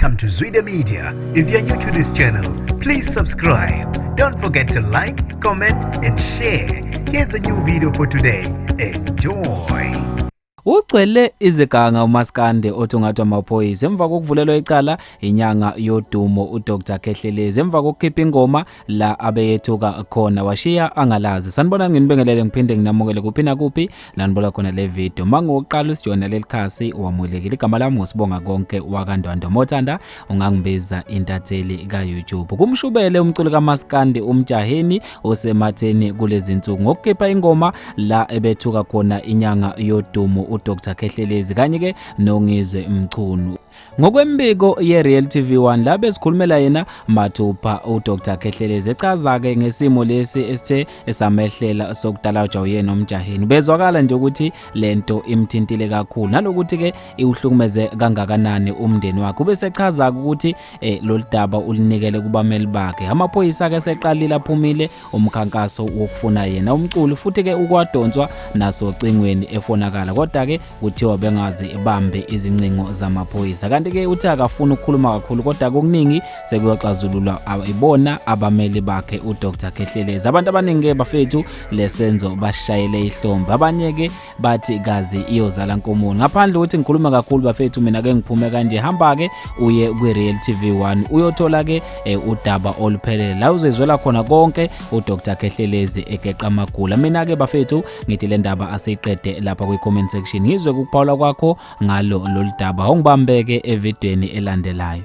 Welcome to Zwida Media. If you're new to this channel, please subscribe. Don't forget to like, comment, and share. Here's a new video for today. Enjoy. Ugcwele iziganga umaskande othungathwa amaphoyisa emva kokuvulelwa icala inyanga yodumo uDr Khehlelezi emva kokukhipha ingoma la abeyethuka khona washiya angalazi. Sanibona, nginibingelele ngiphinde nginamukele kuphi nakuphi la nibola khona le video. Mangokuqala usijona leli khasi, wamulekile. Igama lami nguSibonga Konke wakaNdwandwe, mothanda ungangibiza intatheli ka-YouTube. Kumshubele umculo kaMaskandi uMjaheni osematheni kulezi nsuku ngokukhipha ingoma la ebethuka khona inyanga yodumo uDr Khehlelezi kanye ke noNgizwe Mchunu. Ngokwembiko ye-Real TV 1 la besikhulumela yena mathupha uDr Khehlelezi echaza ke ngesimo lesi esithe esamehlela sokudalajwa uyena uMjaheni. Bezwakala nje ukuthi lento imthintile kakhulu nalokuthi ke iwuhlukumeze kangakanani umndeni wakhe. Ubesechaza ukuthi lolu daba ulinikele kubameli bakhe. Amaphoyisa ke seqalile aphumile umkhankaso wokufuna yena umculi, futhi ke ukwadonswa nasocingweni efonakala, kodwa ke kuthiwa bengazi bambe izincingo zamaphoyisa. Kanti ke uthi akafuni ukukhuluma kakhulu, kodwa kokuningi sekuyoxazululwa ibona abameli bakhe uDr Khehlelezi. Abantu abaningi ke bafethu lesenzo bashayele ihlombe, abanye ke bathi kazi iyozala nkomoni. Ngaphandle ukuthi ngikhuluma kakhulu bafethu, mina ke ngiphume kanje. Hamba ke uye kwi-Real TV 1 uyothola ke udaba oluphelele la uzezwela khona konke uDr Khehlelezi egeqa amagula. Mina ke bafethu ngithi le ndaba asiyiqede lapha kwi-comment section, ngizwe ukuphawula kwakho ngalo lolu daba. Ungibambeke evidweni elandelayo.